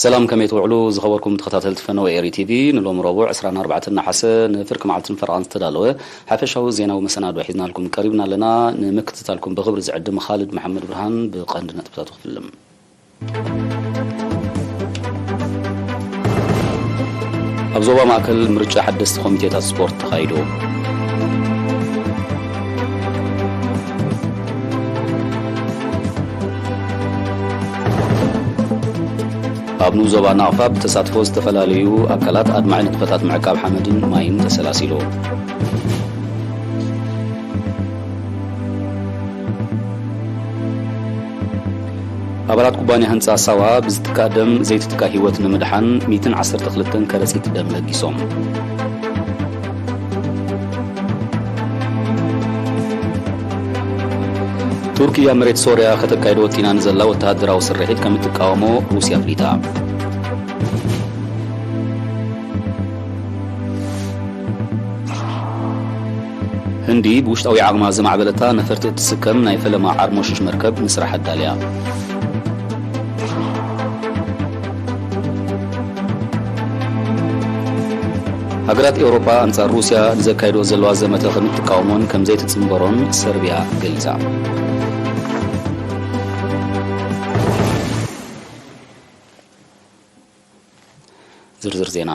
ሰላም፣ ከመይ ትውዕሉ ዝኸበርኩም ተኸታተልቲ ፈነወ ኤሪ ቲቪ? ንሎሚ ረቡዕ ዕስራን ኣርባዕተን ነሓሰ ንፍርቂ መዓልትን ፈረቓን ዝተዳለወ ሓፈሻዊ ዜናዊ መሰናዶ ሒዝናልኩም ቀሪብና ኣለና። ንምክትታልኩም ብኽብሪ ዝዕድም ኻልድ መሓመድ ብርሃን። ብቐንዲ ነጥብታቱ ክፍልም። ኣብ ዞባ ማእከል ምርጫ ሓደስቲ ኮሚቴታት ስፖርት ተኻይዱ። ኣብ ንኡስ ዞባ ናቕፋ ብተሳትፎ ዝተፈላለዩ ኣካላት ኣድማዒ ንጥፈታት ምዕቃብ ሓመድን ማይን ተሰላሲሉ። ኣባላት ኩባንያ ህንጻ ሳዋ ብዝትካእ ደም ዘይትትካእ ህይወት ንምድሓን ሚእትን ዓሰርተ ክልተን ከረጺት ደም ለጊሶም። ቱርኪ ኣብ መሬት ሶርያ ከተካይዶ ወጢና ንዘላ ወተሃደራዊ ስርሒት ከም እትቃወሞ ሩስያ ኣፍሊጣ። ህንዲ ብውሽጣዊ ዓቕማ ዝማዕበለታ ነፈርቲ እትስከም ናይ ፈለማ ዓርሞሽሽ መርከብ ንስራሕ ኣዳልያ። ሃገራት ኤውሮጳ ኣንጻር ሩስያ ንዘካይዶ ዘለዋ ዘመተ ከም እትቃወሞን ከም ዘይትጽንበሮን ሰርብያ ገሊጻ። ዝርዝር ዜና።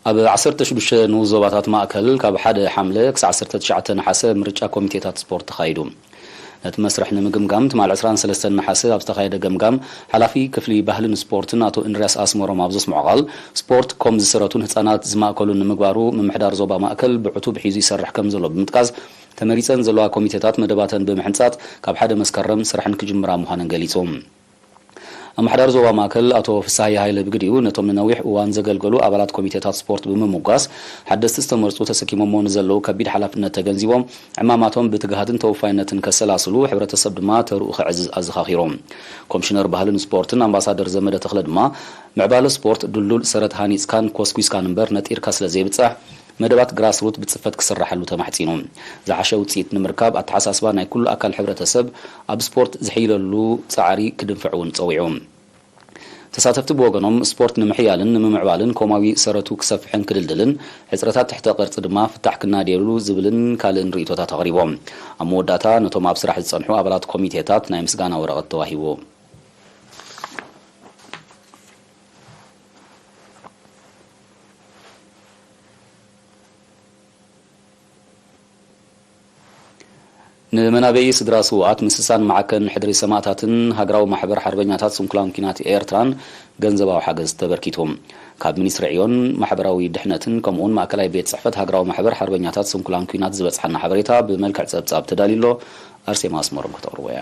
ኣብ ዓሰርተ ሽዱሽተ ንኡስ ዞባታት ማእከል ካብ ሓደ ሓምለ ክሳዕ ዓሰርተ ትሽዓተ ነሓሰ ምርጫ ኮሚቴታት ስፖርት ተኻይዱ። ነቲ መስርሕ ንምግምጋም ትማል ዕስራን ሰለስተን ነሓሰ ኣብ ዝተኻየደ ገምጋም፣ ሓላፊ ክፍሊ ባህልን ስፖርትን ኣቶ እንድርያስ ኣስመሮም ኣብ ዘስምዖ ቃል፣ ስፖርት ኮም ዝሰረቱን ህጻናት ዝማእከሉን ንምግባሩ ምምሕዳር ዞባ ማእከል ብዕቱብ ሒዙ ይሰርሕ ከም ዘሎ ብምጥቃስ፣ ተመሪጸን ዘለዋ ኮሚቴታት መደባተን ብምሕንጻት ካብ ሓደ መስከረም ስራሕን ክጅምራ ምዃነን ገሊጹ። ኣመሓዳሪ ዞባ ማእከል ኣቶ ፍስሃየ ሃይለ ብግዲኡ፣ ነቶም ንነዊሕ እዋን ዘገልገሉ ኣባላት ኮሚቴታት ስፖርት ብምምጓስ፣ ሓደስቲ ዝተመርጹ ተሰኪሞሞ ንዘለዉ ከቢድ ሓላፍነት ተገንዚቦም፣ ዕማማቶም ብትግሃትን ተወፋይነትን ከሰላስሉ፣ ሕብረተሰብ ድማ ተርኡ ከዕዝዝ ኣዘኻኺሮም። ኮምሽነር ባህልን ስፖርትን ኣምባሳደር ዘመደ ተኽለ ድማ፣ ምዕባለ ስፖርት ድልዱል ሰረት ሃኒጽካን ኮስኲስካን እምበር ነጢርካ ስለ ዘይብጻሕ፣ መደባት ግራስሩት ብጽፈት ክስራሓሉ ተማሕጺኑ። ዝሓሸ ውጽኢት ንምርካብ ኣተሓሳስባ ናይ ኩሉ ኣካል ሕብረተሰብ ኣብ ስፖርት ዝሕይለሉ ጻዕሪ ክድንፍዕ እውን ጸዊዑ። ተሳተፍቲ ብወገኖም፣ ስፖርት ንምሕያልን ንምምዕባልን ኮማዊ ሰረቱ ክሰፍሕን ክድልድልን፣ ሕጽረታት ትሕተ ቅርጺ ድማ ፍታሕ ክናድየሉ ዝብልን ካልእን ርእይቶታት ኣቕሪቦም። ኣብ መወዳእታ፣ ነቶም ኣብ ስራሕ ዝጸንሑ ኣባላት ኮሚቴታት ናይ ምስጋና ወረቐት ተዋሂቡ። ንመናበዪ ስድራ ስዉኣት ምስሳን ማዕከን ሕድሪ ሰማእታትን ሃገራዊ ማሕበር ሓርበኛታት ስንኩላን ኲናት ኤርትራን ገንዘባዊ ሓገዝ ተበርኪቱ። ካብ ሚኒስትሪ ዕዮን ማሕበራዊ ድሕነትን ከምኡውን ማእከላይ ቤት ጽሕፈት ሃገራዊ ማሕበር ሓርበኛታት ስንኩላን ኲናት ዝበጽሓና ሓበሬታ ብመልክዕ ጸብጻብ ተዳልዩ ኣሎ። ኣርሴማ ኣስመሮም ከተቕርቦ እያ።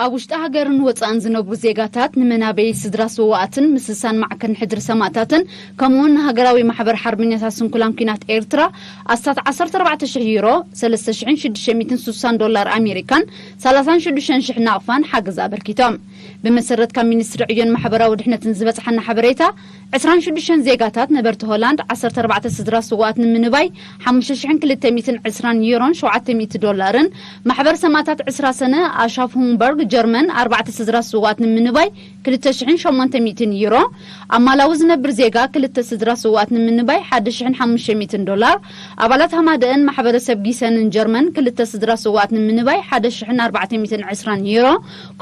ኣብ ውሽጢ ሃገርን ወጻእን ዝነብሩ ዜጋታት ንመናበዪ ስድራ ስዉኣትን ምስሳን ማዕከን ሕድሪ ሰማእታትን ከምኡውን ንሃገራዊ ማሕበር ሓርበኛታት ስንኩላን ኲናት ኤርትራ ኣስታት ዓሰርተ ኣርባዕተ ሽሕ ዩሮ፣ ሰለስተ ሽሕን ሽዱሽተ ሚእትን ስሳን ዶላር ኣሜሪካን ሰላሳን ሽዱሽተን ሽሕ ናቕፋን ሓገዝ ኣበርኪቶም። ብመሰረት ካብ ሚኒስትሪ ዕዮን ማሕበራዊ ድሕነትን ዝበጽሓና ሓበሬታ፣ ዕስራን ሽዱሽተን ዜጋታት ነበርቲ ሆላንድ፣ ዓሰርተ ኣርባዕተ ስድራ ስዉኣት ንምንባይ፣ ሓሙሽተ ሽሕን ክልተ ሚእትን ዕስራን ዩሮን ሸውዓተ ሚእቲ ዶላርን፣ ማሕበር ሰማእታት ዕስራ ሰነ ኣሻፍ ሁምበርግ ጀርመን፣ ኣርባዕተ ስድራ ስዉኣት ንምንባይ፣ ክልተ ሽሕን ሸሞንተ ሚእትን ዩሮ፣ ኣብ ማላዊ ዝነብር ዜጋ፣ ክልተ ስድራ ስዉኣት ንምንባይ፣ ሓደ ሽሕን ሓሙሽተ ሚእትን ዶላር፣ ኣባላት ሃማደእን ማሕበረሰብ ጊሰንን ጀርመን፣ ክልተ ስድራ ስዉኣት ንምንባይ፣ ሓደ ሽሕን ኣርባዕተ ሚእትን ዕስራን ዩሮ፣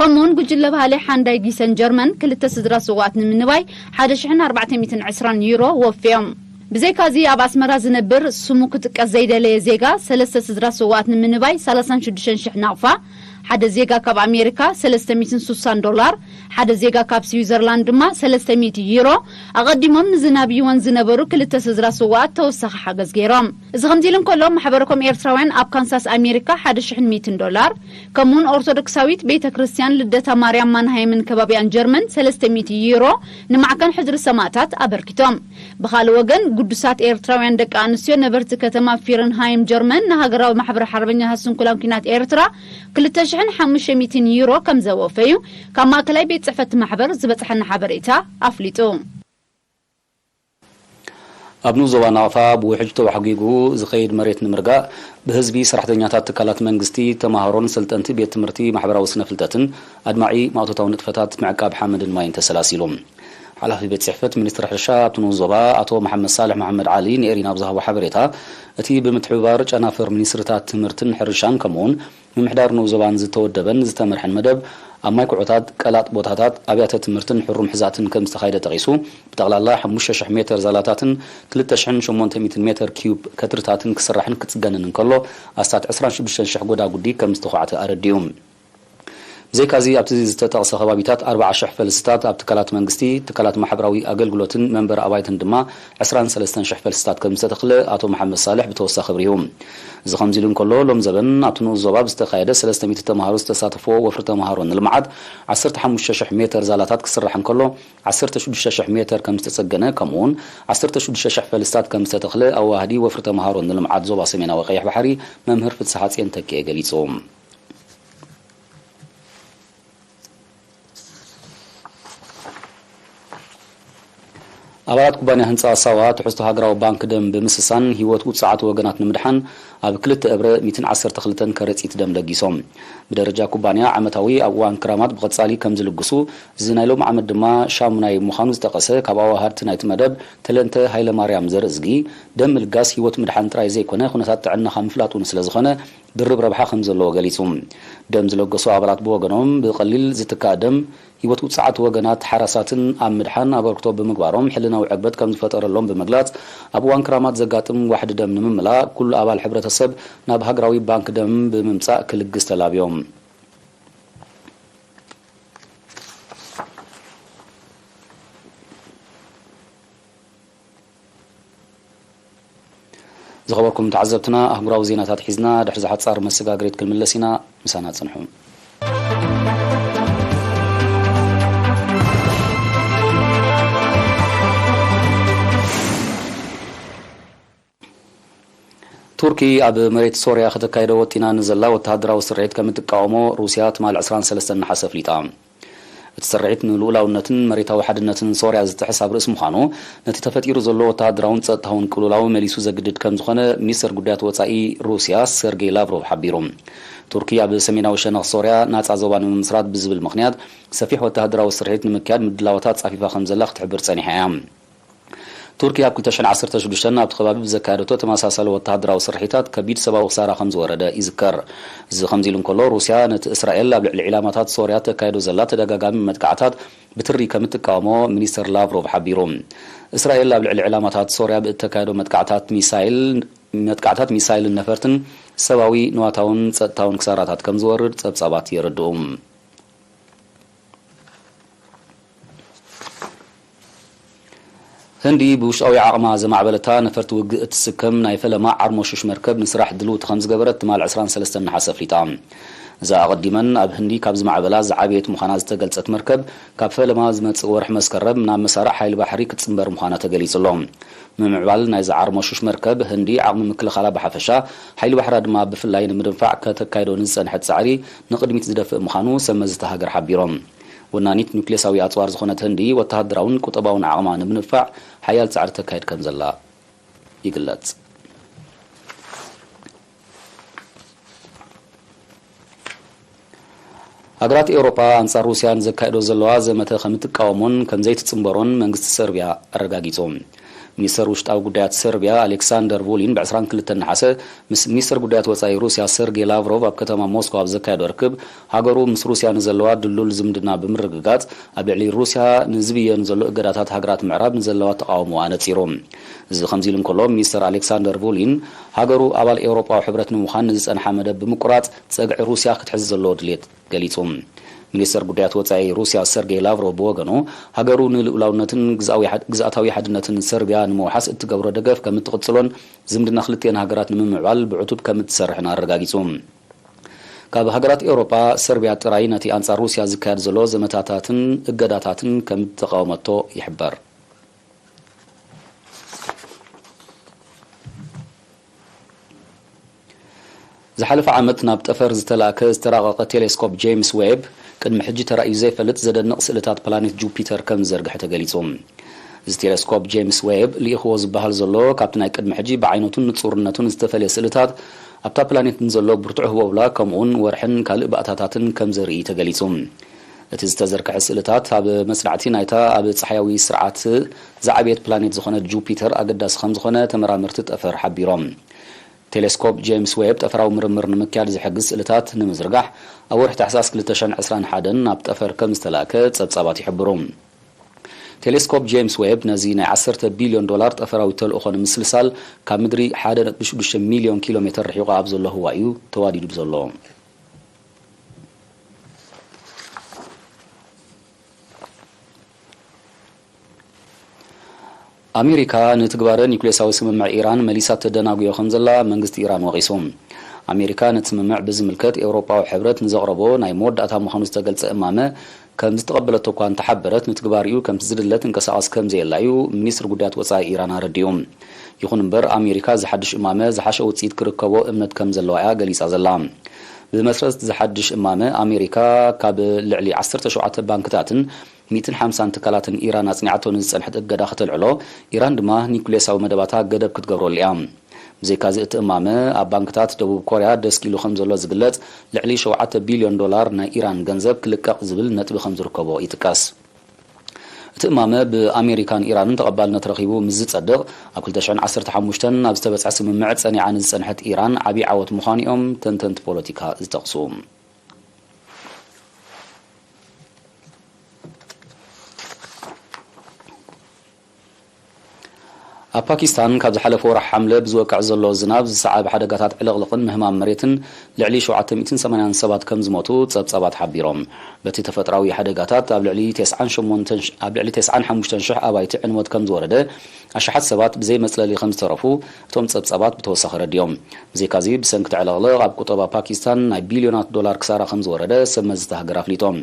ከምኡውን ጉጅለ ባህሊ ሓንዳይ ጊሰን ጀርመን፣ ክልተ ስድራ ስዉኣት ንምንባይ፣ ሓደ ሽሕን ኣርባዕተ ሚእትን ዕስራን ዩሮ ወፍዮም። ብዘይካዚ፣ ኣብ ኣስመራ ዝነብር ስሙ ክጥቀስ ዘይደለየ ዜጋ፣ ሰለስተ ስድራ ስዉኣት ንምንባይ፣ ሰላሳን ሽዱሽተን ሽሕ ናቕፋ፣ ሓደ ዜጋ ካብ ኣሜሪካ፣ ሰለስተ ሚእትን ስሳን ዶላር፣ ሓደ ዜጋ ካብ ስዊዘርላንድ ድማ፣ ሰለስተ ሚእቲ ዩሮ፣ ኣቐዲሞም ንዝናብ ይወን ዝነበሩ ክልተ ስድራ ስዉኣት ተወሳኺ ሓገዝ ገይሮም። እዚ ከምዚ ኢሉ እንከሎ፣ ማሕበረ ኮም ኤርትራውያን ኣብ ካንሳስ ኣሜሪካ፣ ሓደ ሽሕን ሚእትን ዶላር፣ ከምኡውን ኦርቶዶክሳዊት ቤተ ክርስቲያን ልደታ ማርያም ማንሃይምን ከባቢኣን ጀርመን፣ ሰለስተ ሚእቲ ዩሮ ንማዕከን ሕድሪ ሰማእታት ኣበርኪቶም። ብኻልእ ወገን፣ ግዱሳት ኤርትራውያን ደቂ ኣንስትዮ ነበርቲ ከተማ ፊረንሃይም ጀርመን ንሃገራዊ ማሕበር ሓርበኛታት ስንኩላን ኲናት ኤርትራ፣ ክልተ ሽሕን ሓሙሽተ ሚእትን ዩሮ ከም ዘወፈዩ ካብ ማእከላይ ቤት ጽሕፈት ማሕበር ዝበጽሐና ሓበሬታ ኣፍሊጡ። ኣብ ንኡስ ዞባ ናቕፋ ብውሕጅ ተዋሕጊጉ ዝኸይድ መሬት ንምርጋእ፣ ብህዝቢ፣ ሰራሕተኛታት ትካላት መንግስቲ፣ ተማሃሮን ሰልጠንቲ ቤት ትምህርቲ ማሕበራዊ ስነ ፍልጠትን ኣድማዒ ማእቶታዊ ንጥፈታት ምዕቃብ ሓመድን ማይን ተሰላሲሉ። ሓላፊ ቤት ጽሕፈት ሚኒስትሪ ሕርሻ ኣብቲ ንኡስ ዞባ ኣቶ መሓመድ ሳልሕ መሓመድ ዓሊ ንኤሪና ኣብ ዝሃቦ ሓበሬታ፣ እቲ ብምትሕብባር ጨናፍር ሚኒስትሪታት ትምህርትን ሕርሻን ከምኡውን ምምሕዳር ንኡስ ዞባን ዝተወደበን ዝተመርሐን መደብ፣ ኣብ ማይ ኩዖታት፣ ቀላጥ ቦታታት፣ ኣብያተ ትምህርትን ሕሩም ሕዛእትን ከም ዝተኻየደ ጠቒሱ፣ ብጠቕላላ ሓሙሽተ ሽሕ ሜተር ዛላታትን ክልተ ሽሕን ሸሞንተ ሚእትን ሜተር ኪዩብ ከትርታትን ክስራሕን ክጽገንን እንከሎ፣ ኣስታት ዕስራን ሽዱሽተን ሽሕ ጎዳጉዲ ከም ዝተዃዕተ ኣረዲኡ። ብዘይካዚ ኣብቲ ዝተጠቕሰ ከባቢታት ኣርባዓ ሽሕ ፈልስታት ኣብ ትካላት መንግስቲ፣ ትካላት ማሕበራዊ ኣገልግሎትን መንበሪ ኣባይትን ድማ ዕስራን ሰለስተን ሽሕ ፈልስታት ከም ዝተተኽለ ኣቶ መሓመድ ሳልሕ ብተወሳኺ ኣብሪሁ። እዚ ከምዚ ኢሉ እንከሎ፣ ሎም ዘበን ኣብቲ ንኡስ ዞባ ብዝተኻየደ ሰለስተ ሚእቲ ተምሃሮ ዝተሳተፍዎ ወፍሪ ተምሃሮ ንልምዓት ዓሰርተ ሓሙሽተ ሽሕ ሜተር ዛላታት ክስራሕ እንከሎ፣ ዓሰርተ ሽዱሽተ ሽሕ ሜተር ከም ዝተጸገነ፣ ከምኡውን ዓሰርተ ሽዱሽተ ሽሕ ፈልስታት ከም ዝተተኽለ ኣዋህዲ ወፍሪ ተምሃሮ ንልምዓት ዞባ ሰሜናዊ ቀይሕ ባሕሪ መምህር ፍትሓ ጽዮን ተኪኤ ገሊጹ። ኣባላት ኩባንያ ህንጻ ሳዋ ትሕዝቶ ሃገራዊ ባንክ ደም ብምስሳን ህይወት ውጽዓት ወገናት ንምድሓን ኣብ ክልተ እብረ ሚእትን ዓሰርተ ክልተን ከረጺት ደም ለጊሶም። ብደረጃ ኩባንያ ዓመታዊ ኣብ እዋን ክራማት ብቐጻሊ ከም ዝልግሱ፣ እዚ ናይ ሎም ዓመት ድማ ሻሙናይ ምዃኑ ዝጠቐሰ ካብ ኣዋሃድቲ ናይቲ መደብ ተለንተ ሃይለማርያም ዘርእዝጊ፣ ደም ምልጋስ ህይወት ምድሓን ጥራይ ዘይኮነ ኩነታት ጥዕናኻ ምፍላጥ እውን ስለ ዝኾነ ድርብ ረብሓ ከም ዘለዎ ገሊጹ። ደም ዝለገሱ ኣባላት ብወገኖም፣ ብቐሊል ዝትካእ ደም ህይወት ውጽዓት ወገናት ሓራሳትን ኣብ ምድሓን ኣበርክቶ ብምግባሮም ሕልናዊ ዕግበት ከም ዝፈጠረሎም ብምግላጽ፣ ኣብ እዋን ክራማት ዘጋጥም ዋሕዲ ደም ንምምላእ ኩሉ ኣባል ሕብረተሰብ ናብ ሃገራዊ ባንክ ደም ብምምጻእ ክልግስ ተላብዮም። ዝኸበርኩም ተዓዘብትና፣ ኣህጉራዊ ዜናታት ሒዝና ድሕሪ ዝሓጻር መሰጋገሪት ክንምለስ ኢና። ምሳና ጽንሑ። ቱርኪ ኣብ መሬት ሶርያ ከተካይዶ ወጢና ንዘላ ወተሃደራዊ ስርሒት ከም እትቃወሞ ሩስያ ትማል ዕስራን ሰለስተን ነሓሰ ኣፍሊጣ። እቲ ስርሒት ንልኡላውነትን መሬታዊ ሓድነትን ሶርያ ዝጥሕስ ኣብ ርእሲ ምዃኑ፣ ነቲ ተፈጢሩ ዘሎ ወተሃደራውን ጸጥታውን ቅልውላው መሊሱ ዘግድድ ከም ዝኾነ ሚኒስተር ጉዳያት ወጻኢ ሩስያ ሰርጌይ ላቭሮቭ ሓቢሩ። ቱርኪ ኣብ ሰሜናዊ ሸነኽ ሶርያ ናጻ ዞባ ንምምስራት ብዝብል ምኽንያት ሰፊሕ ወተሃደራዊ ስርሒት ንምክያድ ምድላዋት ኣጻፊፋ ከም ዘላ ክትሕብር ጸኒሓ እያ። ቱርኪ ኣብ ክልተ ሽሕን ዓሰርተ ሽዱሽተን ኣብቲ ከባቢ ብዘካየደቶ ተመሳሳሊ ወተሃደራዊ ስርሒታት ከቢድ ሰብኣዊ ክሳራ ከም ዝወረደ ይዝከር። እዚ ከምዚ ኢሉ እንከሎ፣ ሩስያ ነቲ እስራኤል ኣብ ልዕሊ ዒላማታት ሶርያ ተካይዶ ዘላ ተደጋጋሚ መጥቃዕታት ብትሪ ከም እትቃወሞ ሚኒስተር ላቭሮቭ ሓቢሩ። እስራኤል ኣብ ልዕሊ ዒላማታት ሶርያ ብእተካየዶ መጥቃዕታት ሚሳይል፣ መጥቃዕታት ሚሳይልን ነፈርትን ሰብኣዊ፣ ንዋታውን ጸጥታውን ክሳራታት ከም ዝወርድ ጸብጻባት የረድኡ። ህንዲ ብውሽጣዊ ዓቕማ ዘማዕበለታ ነፈርቲ ውግእ እትስከም ናይ ፈለማ ዓርሞሹሽ መርከብ ንስራሕ ድልውቲ ከም ዝገበረት ትማል ዕስራን ሰለስተን ነሓሰ ኣፍሊጣ። እዛ ኣቐዲመን ኣብ ህንዲ ካብ ዝማዕበላ ዝዓበየት ምዃና ዝተገልጸት መርከብ፣ ካብ ፈለማ ዝመጽእ ወርሒ መስከረም ናብ መሳርዕ ሓይሊ ባሕሪ ክትጽንበር ምዃና ተገሊጹ ኣሎ። ምምዕባል ናይዛ ዓርሞሹሽ መርከብ፣ ህንዲ ዓቕሚ ምክልኻላ ብሓፈሻ፣ ሓይሊ ባሕራ ድማ ብፍላይ ንምድንፋዕ ከተካይዶ ንዝጸንሐት ጻዕሪ ንቕድሚት ዝደፍእ ምዃኑ ሰብ መዚ እታ ሃገር ሓቢሮም። ወናኒት ኑክሌሳዊ ኣጽዋር ዝኾነት ህንዲ፣ ወተሃደራውን ቁጠባውን ዓቕማ ንምንፋዕ ሓያል ጻዕሪ ተካይድ ከም ዘላ ይግለጽ። ሃገራት ኤውሮጳ ኣንጻር ሩስያ ንዘካይዶ ዘለዋ ዘመተ ከም እትቃወሞን ከም ዘይትጽንበሮን መንግስቲ ሰርቢያ ኣረጋጊጹ። ሚኒስተር ውሽጣዊ ጉዳያት ሰርቢያ ኣሌክሳንደር ቩሊን ብ ዕስራን ክልተን ነሓሰ ምስ ሚኒስተር ጉዳያት ወጻኢ ሩስያ ሰርጌ ላቭሮቭ ኣብ ከተማ ሞስኮ ኣብ ዘካየዶ ርክብ፣ ሃገሩ ምስ ሩስያ ንዘለዋ ድልዱል ዝምድና ብምርግጋጽ፣ ኣብ ልዕሊ ሩስያ ንዝብየን ዘሎ እገዳታት ሃገራት ምዕራብ ንዘለዋ ተቓውሞ ኣነጺሩ። እዚ ከምዚ ኢሉ እንከሎ፣ ሚኒስተር ኣሌክሳንደር ቩሊን፣ ሃገሩ ኣባል ኤውሮጳዊ ሕብረት ንምዃን ንዝጸንሓ መደብ ብምቁራጽ፣ ጸግዒ ሩስያ ክትሕዝ ዘለዎ ድሌት ገሊጹ። ሚኒስተር ጉዳያት ወጻኢ ሩስያ ሰርጌይ ላቭሮቭ ብወገኑ፣ ሃገሩ ንልኡላውነትን ግዝኣዊ ሓድ-፣ ግዝኣታዊ ሓድነትን ሰርቢያ ንምውሓስ እትገብሮ ደገፍ ከም እትቕጽሎን ዝምድና ክልቲኤን ሃገራት ንምምዕባል ብዕቱብ ከም እትሰርሕን ኣረጋጊጹ። ካብ ሃገራት ኤውሮጳ፣ ሰርቢያ ጥራይ ነቲ ኣንጻር ሩስያ ዝካየድ ዘሎ ዘመታታትን እገዳታትን ከም እተቓወመቶ ይሕበር። ዝሓለፈ ዓመት ናብ ጠፈር ዝተላእከ ዝተራቐቐ ቴሌስኮፕ ጄምስ ዌብ፣ ቅድሚ ሕጂ ተራእዩ ዘይፈልጥ ዘደንቕ ስእልታት ፕላኔት ጁፒተር ከም ዝዘርግሐ ተገሊጹ። እዚ ቴሌስኮፕ ጄምስ ዌብ ልኢኽዎ ዝበሃል ዘሎ፣ ካብቲ ናይ ቅድሚ ሕጂ ብዓይነቱን ንጹርነቱን ዝተፈልየ ስእልታት ኣብታ ፕላኔት ንዘሎ ብርቱዕ ህቦብላ፣ ከምኡውን ወርሕን ካልእ ባእታታትን ከም ዘርኢ እዩ ተገሊጹ። እቲ ዝተዘርግሐ ስእልታት ኣብ መጽናዕቲ ናይታ ኣብ ጸሓያዊ ስርዓት ዝዓበየት ፕላኔት ዝኾነት ጁፒተር ኣገዳሲ ከም ዝኾነ ተመራመርቲ ጠፈር ሓቢሮም። ቴሌስኮፕ ጄምስ ዌብ ጠፈራዊ ምርምር ንምክያድ ዝሕግዝ ስእልታት ንምዝርጋሕ ኣብ ወርሒ ታሕሳስ ክልተ ሽሕን ዕስራን ሓደን ናብ ጠፈር ከም ዝተላእከ ጸብጻባት ይሕብሩ። ቴሌስኮፕ ጄምስ ዌብ ነዚ ናይ ዓሰርተ ቢልዮን ዶላር ጠፈራዊ ተልእኾ ንምስልሳል ካብ ምድሪ ሓደ ነጥቢ ሽዱሽተ ሚልዮን ኪሎ ሜተር ርሒቑ ኣብ ዘሎ ህዋ እዩ ተዋዲዱ ዘሎ። ኣሜሪካ ንትግባረ ኒኩሌሳዊ ስምምዕ ኢራን መሊሳ ተደናጉዮ ከም ዘላ መንግስቲ ኢራን ወቒሱ። ኣሜሪካ ነቲ ስምምዕ ብዝምልከት ኤውሮጳዊ ሕብረት ንዘቕረቦ ናይ መወዳእታ ምዃኑ ዝተገልጸ እማመ ከም ዝተቐበለቶ እኳ እንተሓበረት፣ ንትግባሪኡ ከምቲ ዝድለ ትንቀሳቐስ ከም ዘየላ እዩ ሚኒስትሪ ጉዳያት ወጻኢ ኢራን ኣረዲኡ። ይኹን እምበር፣ ኣሜሪካ እዚ ሓድሽ እማመ ዝሓሸ ውጽኢት ክርከቦ እምነት ከም ዘለዋ እያ ገሊጻ ዘላ። ብመሰረት እዚ ሓድሽ እማመ፣ ኣሜሪካ ካብ ልዕሊ ዓሰርተ ሸውዓተ ባንክታትን ሚእትን ሓምሳን ትካላትን ኢራን ኣጽኒዓቶ ንዝጸንሐት እገዳ ከተልዕሎ፣ ኢራን ድማ ኒኩሌሳዊ መደባታ ገደብ ክትገብረሉ እያ። ብዘይካዚ፣ እቲ እማመ ኣብ ባንክታት ደቡብ ኮርያ ደስኪሉ ከም ዘሎ ዝግለጽ ልዕሊ ሸውዓተ ቢልዮን ዶላር ናይ ኢራን ገንዘብ ክልቀቕ ዝብል ነጥቢ ከም ዝርከቦ ይጥቀስ። እቲ እማመ ብኣሜሪካን ኢራንን ተቐባልነት ረኺቡ ምስ ዝጸድቕ፣ ኣብ ክልተ ሽሕን ዓሰርተ ሓሙሽተን ኣብ ዝተበጽሐ ስምምዕ ጸኒዓ ንዝጸንሐት ኢራን ዓቢ ዓወት ምዃኑ እዮም ተንተንቲ ፖለቲካ ዝጠቕሱ። ኣብ ፓኪስታን ካብ ዝሓለፈ ወርሒ ሓምለ ብዝወቅዕ ዘሎ ዝናብ ዝሰዓብ ሓደጋታት ዕልቕልቕን ምህማም መሬትን ልዕሊ ሸውዓተ ሚእትን ሰማንያን ሰባት ከም ዝሞቱ ጸብጻባት ሓቢሮም። በቲ ተፈጥራዊ ሓደጋታት ኣብ ልዕሊ ተስዓን ሸሞንተን ሽ-፣ ኣብ ልዕሊ ተስዓን ሓሙሽተን ሽሕ ኣባይቲ ዕንወት ከም ዝወረደ፣ ኣሽሓት ሰባት ብዘይ መጽለሊ ከም ዝተረፉ እቶም ጸብጻባት ብተወሳኺ ረዲኦም። ብዘይካዚ፣ ብሰንኪ እቲ ዕልቕልቕ ኣብ ቁጠባ ፓኪስታን ናይ ቢልዮናት ዶላር ክሳራ ከም ዝወረደ ሰብ መዚ እቲ ሃገር ኣፍሊጦም።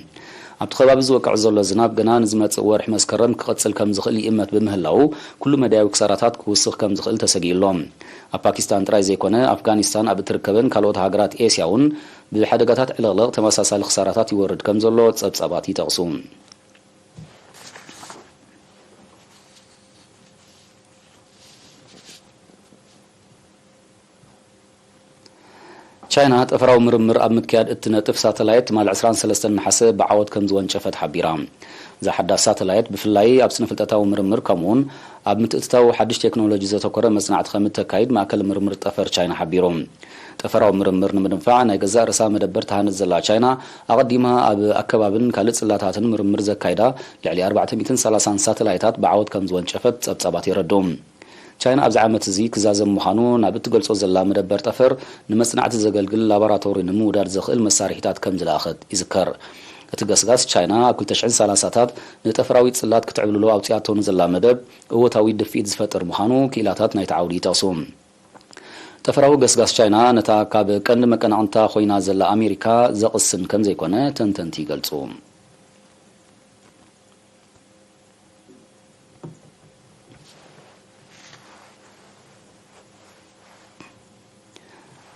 ኣብቲ ከባቢ ዝወቅዕ ዘሎ ዝናብ ገና ንዝመጽእ ወርሒ መስከረም ክቕጽል ከም ዝኽእል ይእመት ብምህላዉ፣ ኩሉ መዳያዊ ክሳራታት ክውስኽ ከም ዝኽእል ተሰጊኡ ኣሎ። ኣብ ፓኪስታን ጥራይ ዘይኮነ፣ ኣፍጋኒስታን ኣብ እትርከበን ካልኦት ሃገራት ኤስያ እውን ብሓደጋታት ዕልቕልቕ ተመሳሳሊ ክሳራታት ይወርድ ከም ዘሎ ጸብጻባት ይጠቕሱ። ቻይና ጠፈራዊ ምርምር ኣብ ምክያድ እትነጥፍ ሳተላይት ትማሊ ዕስራን ሰለስተን ነሓሰ ብዓወት ከም ዝወንጨፈት ሓቢራ። እዛ ሓዳስ ሳተላይት ብፍላይ ኣብ ስነ-ፍልጠታዊ ምርምር ከምኡውን ኣብ ምትእትታው ሓድሽ ቴክኖሎጂ ዘተኮረ መጽናዕቲ ከም እተካይድ ማእከል ምርምር ጠፈር ቻይና ሓቢሩ። ጠፈራዊ ምርምር ንምድንፋዕ ናይ ገዛእ ርእሳ መደበር ትሃንጽ ዘላ ቻይና፣ ኣቐዲማ ኣብ ኣከባብን ካልእ ጽላታትን ምርምር ዘካይዳ ልዕሊ ኣርባዕተ ሚእትን ሰላሳን ሳተላይታት ብዓወት ከም ዝወንጨፈት ጸብጻባት የረድኡ። ቻይና ኣብዚ ዓመት እዚ ክዛዘም ምዃኑ ናብ እትገልጾ ዘላ መደበር ጠፈር፣ ንመጽናዕቲ ዘገልግል ላቦራቶሪ ንምውዳድ ዘኽእል መሳርሒታት ከም ዝለኣኸት ይዝከር። እቲ ገስጋስ፣ ቻይና ኣብ ክልተ ሽሕን ሰላሳታት ንጠፈራዊ ጽላት ክትዕብልሎ ኣውጺኣቶ ንዘላ መደብ እወታዊ ድፍኢት ዝፈጥር ምዃኑ ክኢላታት ናይቲ ዓውዲ ይጠቕሱ። ጠፈራዊ ገስጋስ ቻይና ነታ ካብ ቀንዲ መቀናቕንታ ኮይና ዘላ ኣሜሪካ ዘቕስን ከም ዘይኮነ ተንተንቲ ይገልጹ።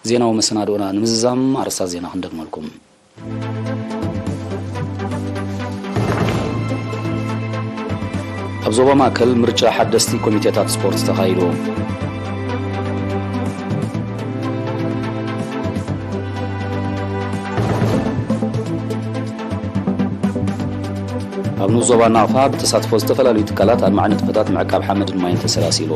ዜናዊ መሰናድኦና ንምዝዛም ኣርእስታት ዜና ክንደግመልኩም። ኣብ ዞባ ማእከል ምርጫ ሓደስቲ ኮሚቴታት ስፖርት ተኻይዱ። ኣብ ንኡስ ዞባ ናቕፋ ብተሳትፎ ዝተፈላለዩ ትካላት ኣድማዒ ንጥፈታት ምዕቃብ ሓመድን ማይን ተሰላሲሉ።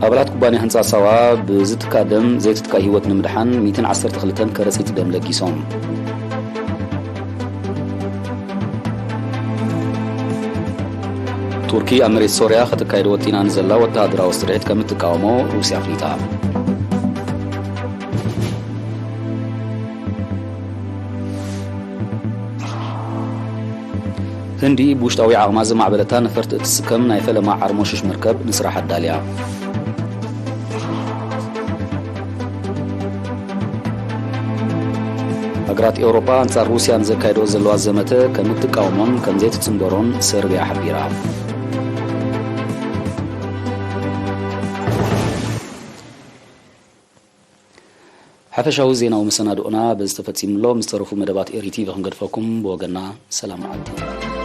ኣባላት ኩባንያ ህንጻ ሳዋ ብዝትካ ደም ዘይትትካ ህይወት ንምድሓን ሚእትን ዓሰርተ ክልተን ከረጺት ደም ለጊሶም። ቱርኪ ኣብ መሬት ሶርያ ከተካይዶ ወጢና ንዘላ ወተሃደራዊ ስርሒት ከም እትቃወሞ ሩስያ ኣፍሊጣ። ህንዲ ብውሽጣዊ ዓቕማ ዝማዕበለታ ነፈርቲ እትስከም ናይ ፈለማ ዓርሞሽሽ መርከብ ንስራሕ ኣዳልያ። ሃገራት ኤውሮጳ ኣንጻር ሩስያ ንዘካየድኦ ዘለዋ ዘመተ ከም እትቃወሞን ከም ዘይትጽንበሮን ሰርብያ ሓቢራ። ሓፈሻዊ ዜናዊ መሰናድኦና በዚ ተፈጺሙ ኣሎ። ምስ ተረፉ መደባት ኤሪ ቲቪ ክንገድፈኩም፣ ብወገና ሰላም መዓልቲ።